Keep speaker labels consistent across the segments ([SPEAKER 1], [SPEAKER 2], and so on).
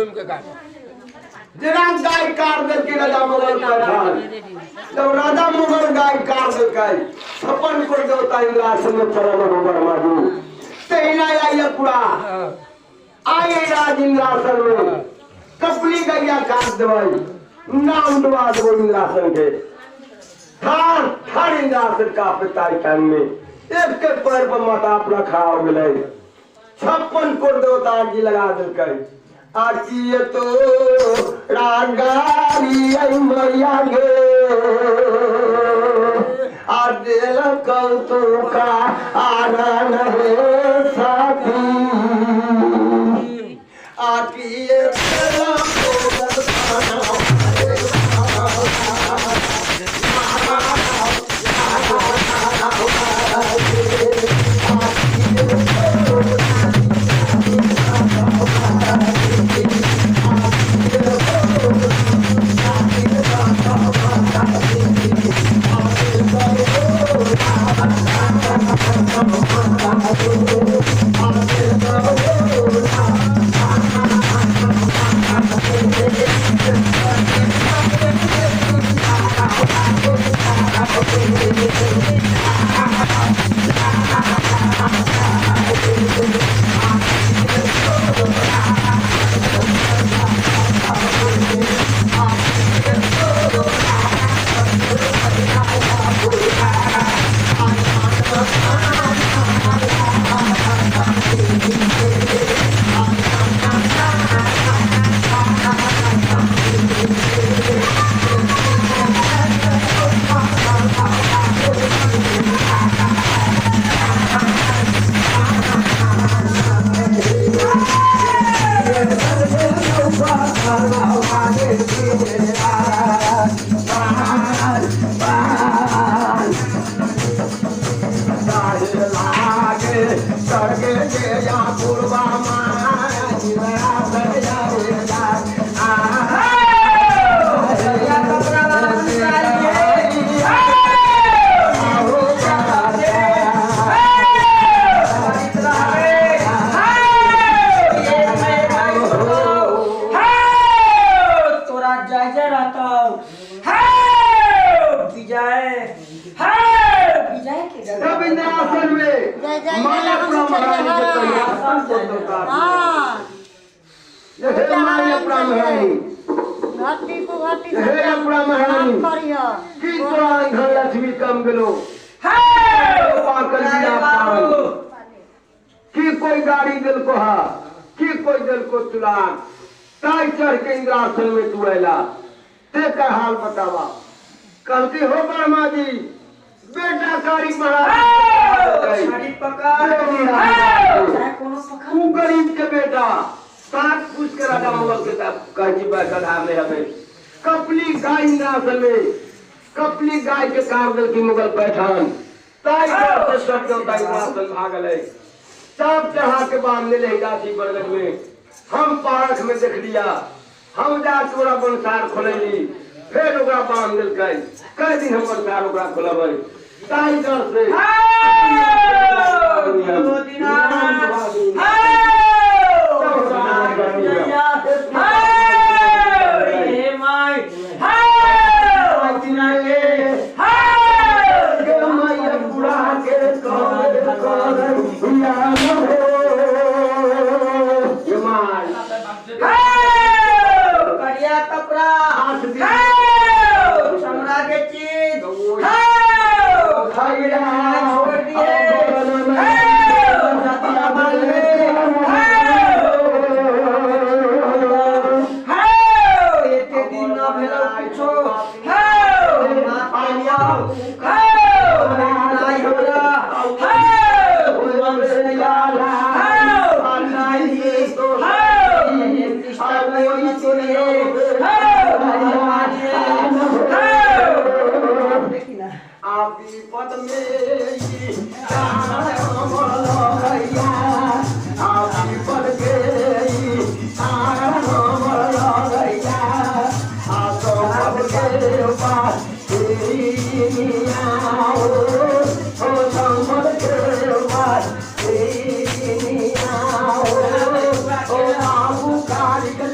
[SPEAKER 1] घूम के काट।
[SPEAKER 2] जेना गाय काट देलकै राजा मुगल पैठान, जब राजा मुगल गाय काट देलकै, 56 कोटि देवता इंद्रासन में चलल हो ब्रह्मा जी। तहिना आइए पूरा आइए राज इंद्रासन में कपली गैया काट देबै, नाम डुबा देबै इंद्रासन के। थार थार इंद्रासन का पिताई टाइम में एक के पैर पर माता अपना खड़ा हो गेलै, 56 कोटि देवता जी लगा देलकै। आकी तो रागारी आई मैया गे आ देल कौतुका आनंद हे साथी। आकी
[SPEAKER 3] तोरा जय जय रहता विजय के
[SPEAKER 2] सब इंद्रासन में माया पूरा महारानी के कन्या को देवता। हे माया पूरा महारानी, हे पूरा महारानी, की तोरा धन लक्ष्मी कम गेलो की कोई गाड़ी दिल को हा, की कोई दिल को तुलान ताई चढ़ के इंद्रासन में तू अला ते का हाल बतावा। कहती हो ब्रह्मा जी बेटा कारी महाराज गरीब के बेटा सात पूछ के राजा मुगल के कह गधा में हमें कपली गाय इंद्रासन में कपली गाय के कार दिल की मुगल पैठान ताई से सब देवता इंद्रासन भागल है। चाप चढ़ा के बांधने ले गाछी बरगद में हम पारख में देख लिया, हम जा तोरा बनसार खोलैली फिर ओकरा बांध देलकै, कई दिन हम बनसार ओकरा खोलबै ताई डर से
[SPEAKER 3] करिया कपड़ा चमड़ा के चीज एते दिन न भेलो कुछो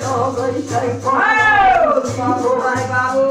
[SPEAKER 2] Oh,
[SPEAKER 3] बाबू भाई बाबू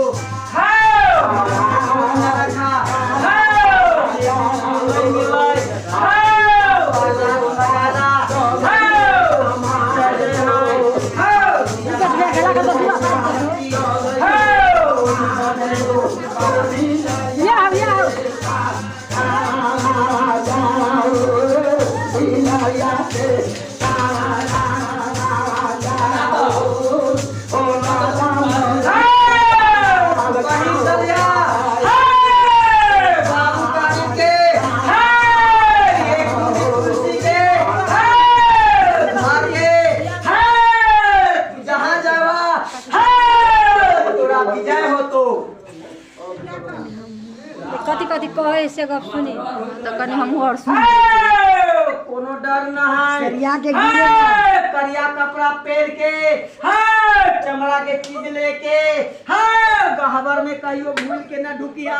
[SPEAKER 1] कथी कथी कहे से गप सुनी
[SPEAKER 4] तो कनी हमहूँ और सुन।
[SPEAKER 3] कोनो डर न है।
[SPEAKER 5] करिया के गिरे
[SPEAKER 3] करिया कपड़ा पहन के, चमड़ा के चीज लेके, गहबर में कहियो भूल के न ढुकिया।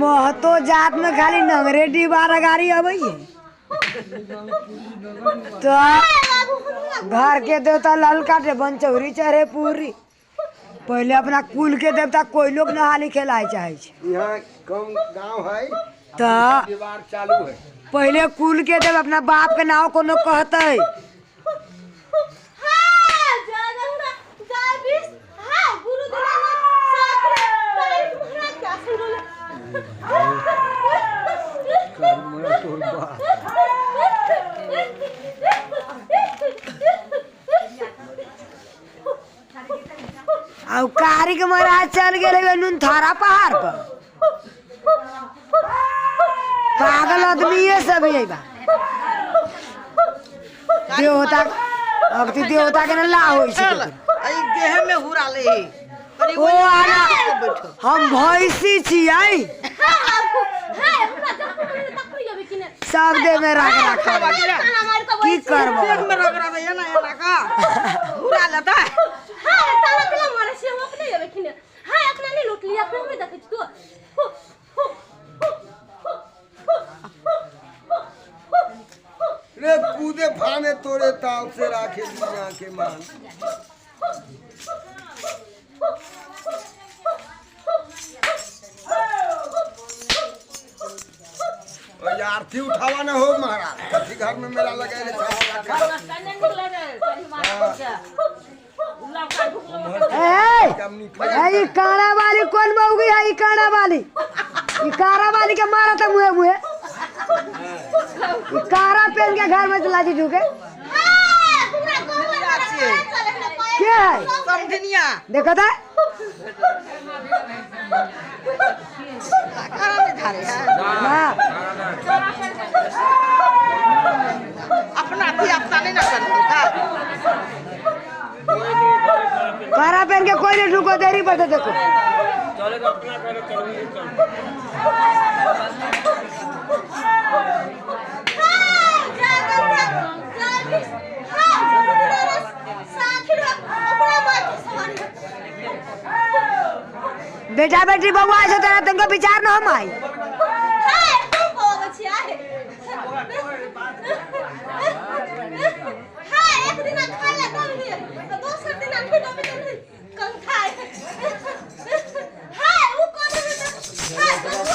[SPEAKER 5] महतो जात में खाली नंगरे डिबार गाड़ी अबै है तो घर के देवता लाल काटे बनचौरी चढ़े पूरी। पहले अपना कुल के देवता कोई लोग न हाली खेलाए चाहे छे।
[SPEAKER 2] यहाँ कम गांव है
[SPEAKER 5] तो
[SPEAKER 2] दीवार चालू है।
[SPEAKER 5] पहले कुल के देव अपना बाप के नाव कोनो कहते। और कारी के महाराज चल गए नून थारा पहाड़ पर। पागल आदमी ये सब यही बा। देवता अब देवता के न ला होई छै।
[SPEAKER 3] देह में हुरा ले
[SPEAKER 5] ओ आना हम भैंसी छियै। सब देह में राख राख की करबो।
[SPEAKER 3] में रगड़ा दे ना एना का हुरा लेता।
[SPEAKER 6] हां ताला केला मारे छी हम अपने जेबै खिने। हां अपना नहीं लूट लिया अपने हमें देखै छी तो।
[SPEAKER 2] रे कूदे फाने तोरे ताल से राखे दुनिया के मान। आरती उठावा ना हो महाराज कथी घर में मेला लगे रे।
[SPEAKER 5] ए काड़ा वाली कौन मौगी है? ई काड़ा वाली, ई काड़ा वाली के मारा था मुहे मुहे। ई काड़ा पहन के घर में चला जी ढुके के है
[SPEAKER 3] समझनिया
[SPEAKER 5] देखो था
[SPEAKER 3] अपना भी अपना नहीं ना करता।
[SPEAKER 5] कारा पहन के कोई नहीं ढुको देरी पड़ते देखो। बेटा बेटी बउआ छौ तोरा तुमको विचार न हम आई।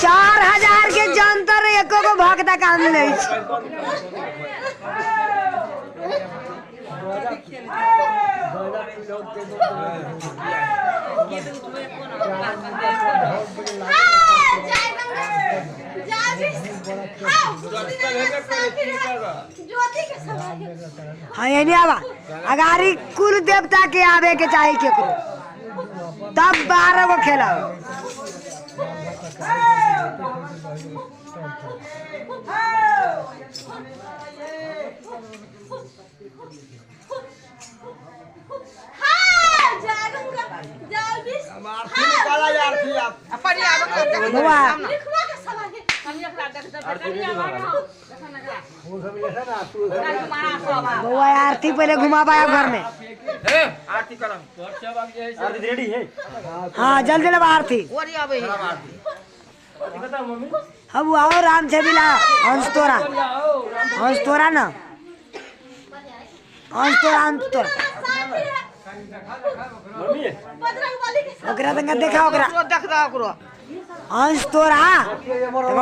[SPEAKER 5] चार 4000 के जंतर एको गो भगता काम नहीं। हाँ ये नहीं आवा अगारी कुल देवता के आवे के चाहे केकरो तब 12 गो खेला। बउआ आरती पहले घुमाबा घर में।
[SPEAKER 1] आरती करम आरती रेडी है।
[SPEAKER 5] हाँ जल्दी लेबा आरती। अब आओ राम छबिला हंस तोरा, हंस तोरा ना, हंस तोरा, हंस तोरा। ओकरा तंगा देखा, ओकरा हंस तोरा,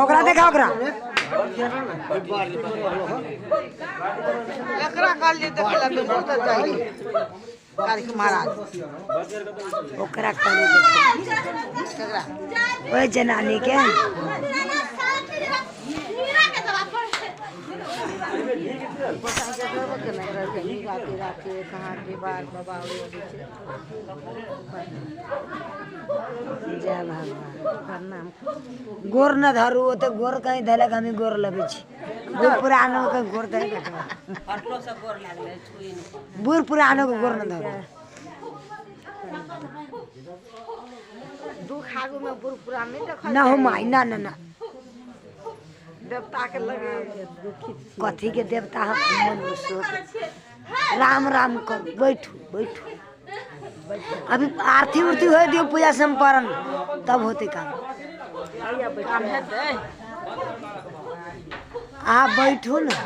[SPEAKER 5] ओकरा देखा, ओकरा
[SPEAKER 7] एकरा काली देखला बहुत चाहिए कार्य महाराज।
[SPEAKER 5] ओकरा काली देखा ओए जनानी के। जय भगवान। गोर न धरू ओते गोर कहीं धलक हमी गोर लगे छी। बूढ़ पुरानो के गोर धरे, बूढ़ पुरानो के गोर न धरू। ना हो माई, ना ना ना
[SPEAKER 7] देवता के लगे
[SPEAKER 5] कथी के देवता हम राम राम कर बैठू बैठू। अभी आरती उरती हो दियो पूजा संपन्न तब होते काम। आप बैठू ना।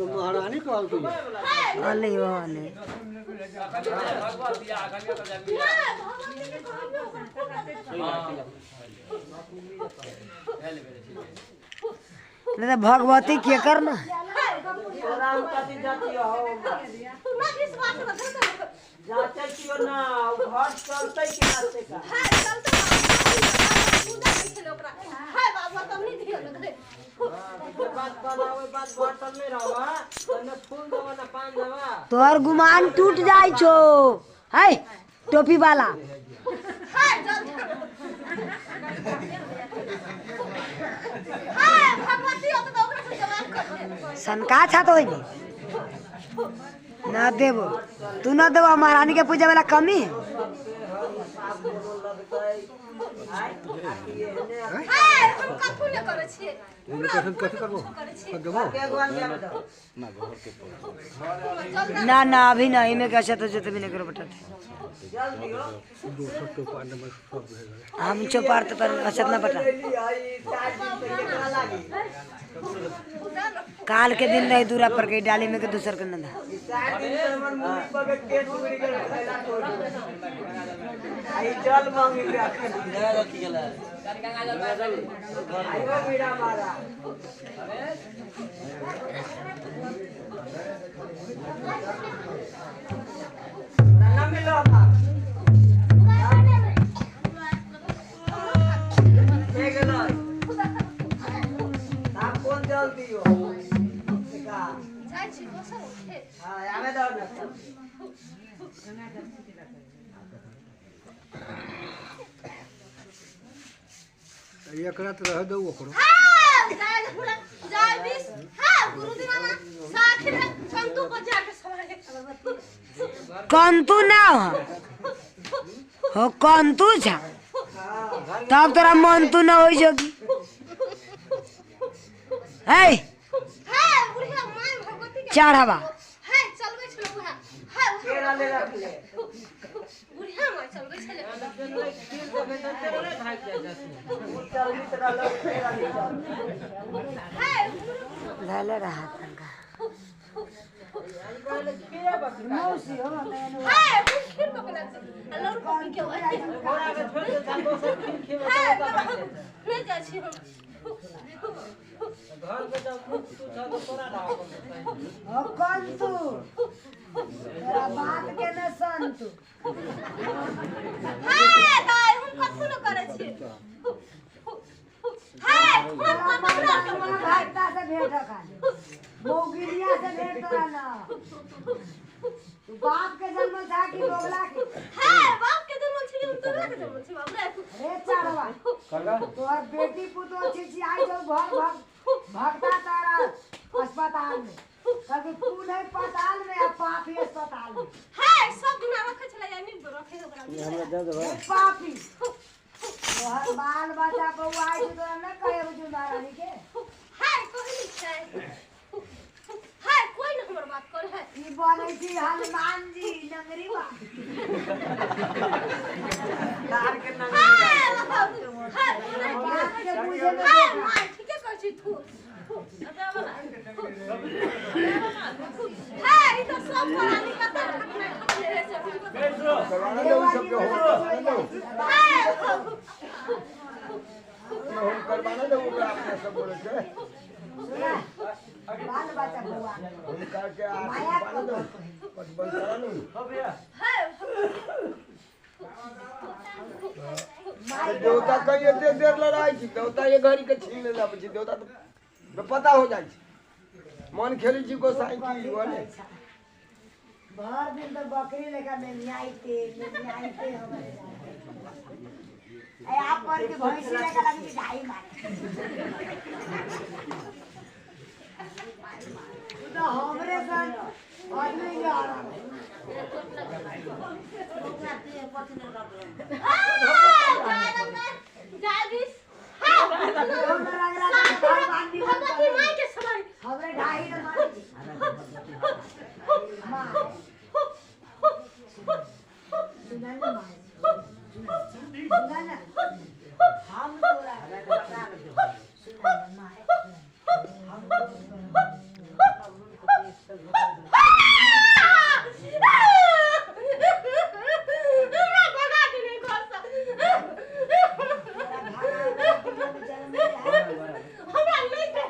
[SPEAKER 2] महारानी कहल तू
[SPEAKER 5] अले अले नहीं तो भगवती के करना। तोहर गुमान टूट जाय छो है टोपी वाला। सनका छा तो ना देबो तू, ना देबो महारानी के पूजा वाला कमी है। ना ना अभी ना इमे कैसे तो जते भी नहीं करो बेटा। हम चौपार तो पर असत ना बटा। काल के दिन रही दूरा पर गई डाली में के दूसर के नंदा।
[SPEAKER 2] एकरा तो रह दो ओकरो।
[SPEAKER 5] कंतु ना हो कंतु छा तब तोरा मन तू ना हो जोगी है चढ़ावा ले रहा तंगा
[SPEAKER 1] घर के जब तू छ तो तोरा ना
[SPEAKER 5] ओ कौन तू तोरा बात के न संतु।
[SPEAKER 6] हाय दाई हम कथु न करै छी। हाय फोन पर हमरा के मन
[SPEAKER 5] भागता से भेंट खाली मौगिलिया से भेंट तोरा ना। तू बाप के जन्म था कि बोगला के?
[SPEAKER 6] हाय बाप के जन्म छी हम तोरा के जन्म छी बाप रे।
[SPEAKER 5] रे चारवा तोहर बेटी पुतोह छिछियाई जो भर भग भगता तारा अस्पताल में कभी तू नहीं पताल में आ पापी अस्पताल में।
[SPEAKER 6] हाय सब गुना रखे छले या नहीं रखे ओकरा
[SPEAKER 1] हमरा दे देबो
[SPEAKER 5] पापी। तोहर बाल बच्चा बउआ आई तोरा न कहे बुझू महारानी के।
[SPEAKER 6] हाय कोई छै। हाय कोई न हमर बात कर है।
[SPEAKER 5] ई बोलै छी हनुमान जी नंगरी बा
[SPEAKER 3] तार के नंगरी।
[SPEAKER 6] हाय हाय मां ठीके कहै छी तू। हाय ई तो सब परानी कता खटने खटने रहे छै बुझबो।
[SPEAKER 2] करवाना दे सब के हो
[SPEAKER 6] हाय
[SPEAKER 2] हम करवाना दे ओकरा अपना सब बोले छै
[SPEAKER 5] बाल बच्चा बउआ
[SPEAKER 2] हम कर के आरती बना दो बस बंद करा लो
[SPEAKER 1] हो भैया।
[SPEAKER 6] हाय
[SPEAKER 2] देवता कहीं एते देर लड़ाई छी देवता ये घड़ी के छीन ले जाबै छी देवता तो पता हो जाइ छै मन खेली छी गोसाई की बोले।
[SPEAKER 5] भर दिन तो बकरी लेकर मेमियाइते मेमियाइते हमरे ए आप पर के भैंसी लेकर लगी ढाई मारे तू तो हमरे सन आदमी के आ रहा है। हमरे ढाई न मारे मार सुना ना मार सुना ना हम तोरा सुना ना मार हम
[SPEAKER 6] हमरा भगा देने घर से। हमरा नहीं दे।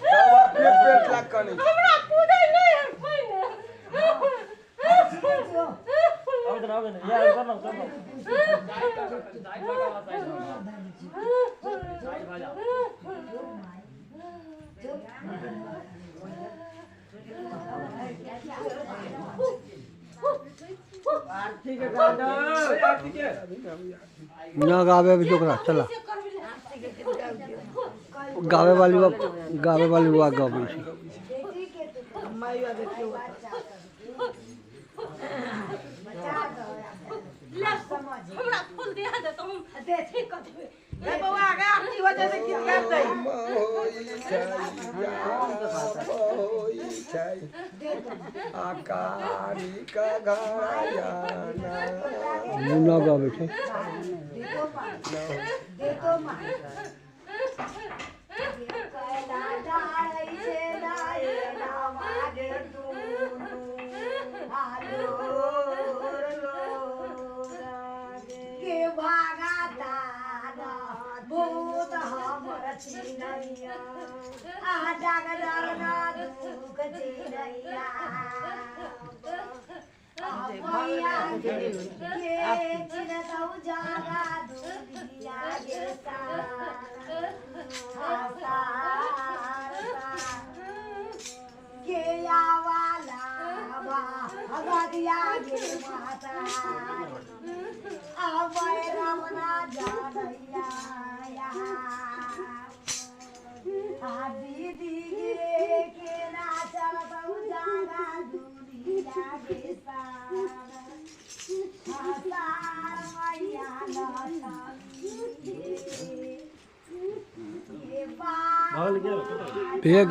[SPEAKER 2] सब अपने पेट ला कनी
[SPEAKER 6] हमरा पूजे नहीं है कोई ने।
[SPEAKER 1] आउ दे यार करना करना दाई भागा दाई भागा।
[SPEAKER 3] आरती के गाना
[SPEAKER 1] आरती के
[SPEAKER 8] ना गावे अभी ओकरा चला गावे वाली वा गावे छी
[SPEAKER 6] हमरा फूल दे दे तो हम ठीक कर देबे।
[SPEAKER 3] ए बउआ आगे आरती हो जैसे गीत गा दे।
[SPEAKER 2] आकारी का गाना
[SPEAKER 8] ना गावे छै
[SPEAKER 5] देखो मां कैला डालै छै नाये नावागे दुनु आलोर लोरागे के भागा ताना भूत हमर छिनैया आ जागर ना दुख छिनैया मैया के चिनतौ जागा दुनिया गे सार के आवाला बा भगदिया गे माता आवे रामना जानैया आ दीदी गे के ना चलतौ जागा दुनिया गे सार सार मैया
[SPEAKER 8] भैया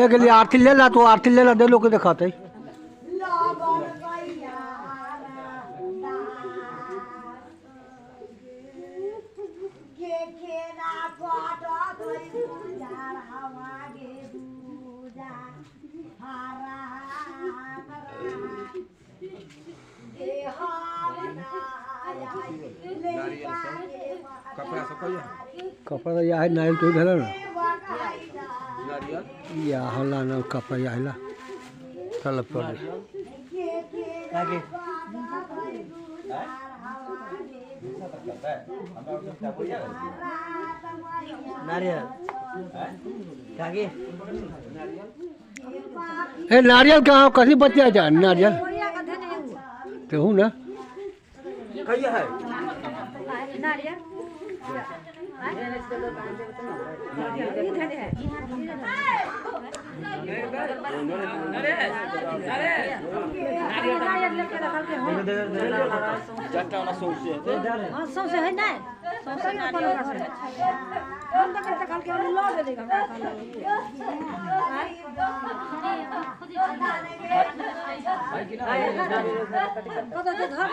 [SPEAKER 8] के लिए आरती ले ला तो आरती ले ला दे लोग के दिखाते।
[SPEAKER 5] के
[SPEAKER 9] कपड़ा सब कहिया
[SPEAKER 8] कपड़ा या है नारियल तो धरल ना या हला ना कपड़ा या हला चल पर
[SPEAKER 3] आगे नारियल कागे
[SPEAKER 8] ए नारियल कहाँ कथी बतिया जा नारियल तो हूँ ना
[SPEAKER 2] कहिया है
[SPEAKER 4] नारियल
[SPEAKER 5] सौंसे है ना सौंसे ना हम तो करते कल के लो दे देगा कतो जे घर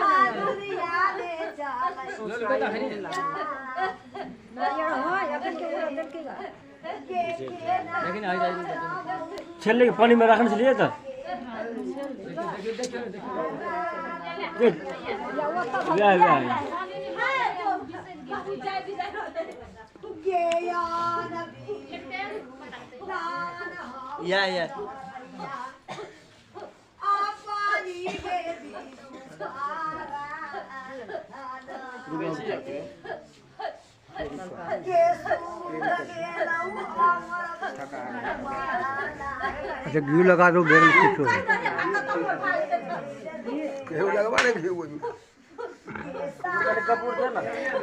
[SPEAKER 5] नारियल हो अखन के उड़ा देल के
[SPEAKER 1] लेकिन आई छेले के पानी में रखने से लिए था या या
[SPEAKER 3] या या
[SPEAKER 8] अच्छा घी लगा दो बेल कुछ
[SPEAKER 2] घी लगवा ले घी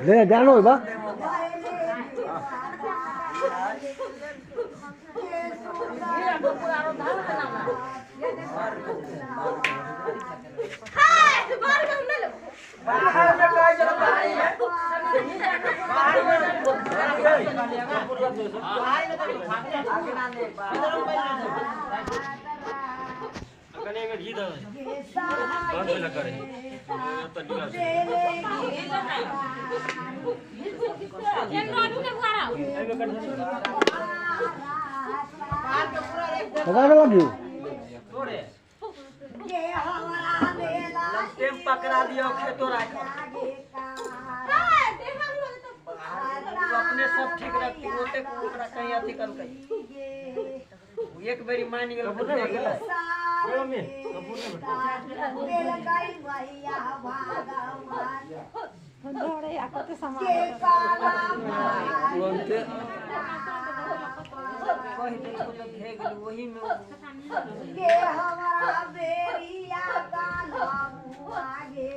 [SPEAKER 8] ले जानो बा लगा दो घी
[SPEAKER 3] टेम पकड़ा दियो खेतो राख अपने सब ठीक रखती होते ओकरा कहीं अथी कर कहीं एक बेरी मान गेल कहि देल तो भे गेल वही में
[SPEAKER 5] के हमारा बेरिया काला आगे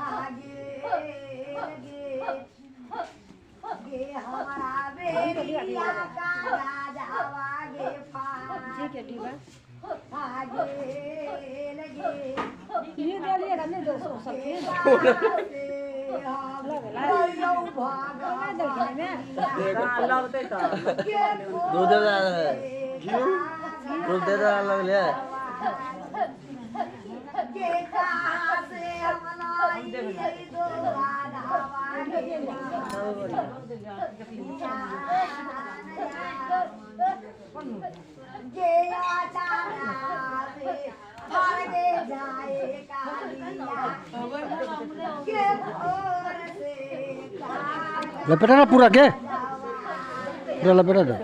[SPEAKER 5] आगे गे हमारा बेरिया काला जावागे
[SPEAKER 4] ठीक है ठीक है
[SPEAKER 5] आगे लगे
[SPEAKER 4] ये डालिएगा नहीं दोस्तों सब
[SPEAKER 1] दूध दे दूध दे लगले
[SPEAKER 8] लपेटा ना पूरा के पूरा लपेटा दो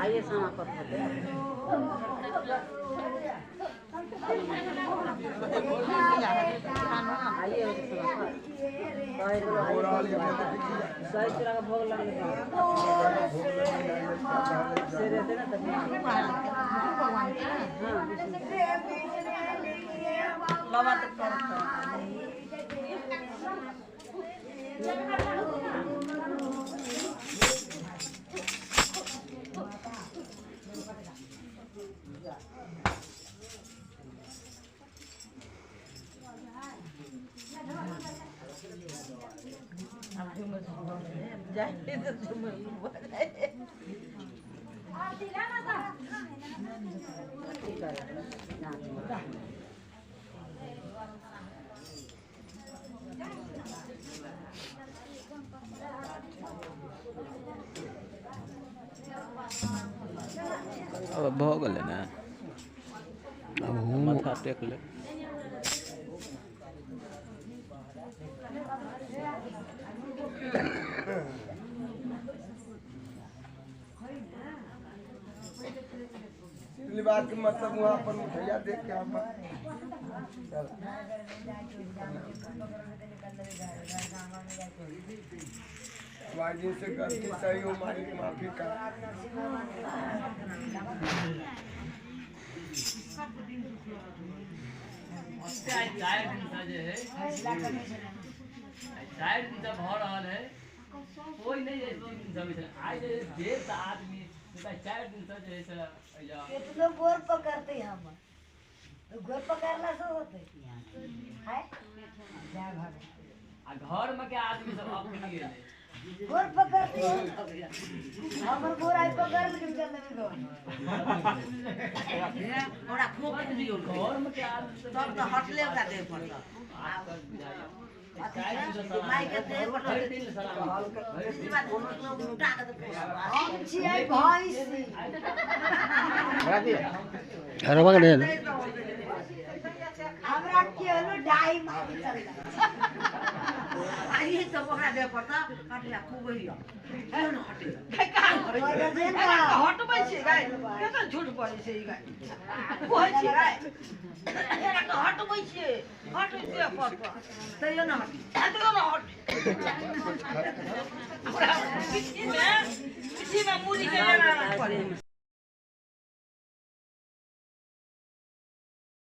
[SPEAKER 3] आइए सामा पर
[SPEAKER 7] जाए
[SPEAKER 9] अब भऽ गेलै ने, अब माथा टेक ले।
[SPEAKER 2] बात के मतलब वहाँ पर मिठैया देख के हम वाजी से गलती सही हो मारी माफी का।
[SPEAKER 1] चार दिन से भर रहा है, कोई नहीं है। 3 दिन से आज देर आदमी 4 दिन से जो है
[SPEAKER 5] कितनो गोर पकड़ते हम तो गोर पकड़ला से होते है जा भाग।
[SPEAKER 1] आ घर में के आदमी सब अपने गेले
[SPEAKER 5] गोर पकड़ते हमर गोर आई पकड़ में चल देबे गोर
[SPEAKER 7] ओरा खोप दियो
[SPEAKER 1] घर में के आदमी
[SPEAKER 7] सब तो हटले ओकरा दे पड़त। माई के दे पड़त
[SPEAKER 5] हम छियै भैंसी।
[SPEAKER 8] हरवा के
[SPEAKER 5] हमरा केहनो डाई मारी चल
[SPEAKER 7] आई सब ओकरा दे पड़त हटला खूब होइयो हटे हटबै छै गाय केतना झूठ बोलै छै ई गाय कहै छै गाय एकरा के हटबै छियै हट दे पड़त तैयो न हटी तैयो न हटी। हमरा पीछे में मूड़ी के लेना पड़े।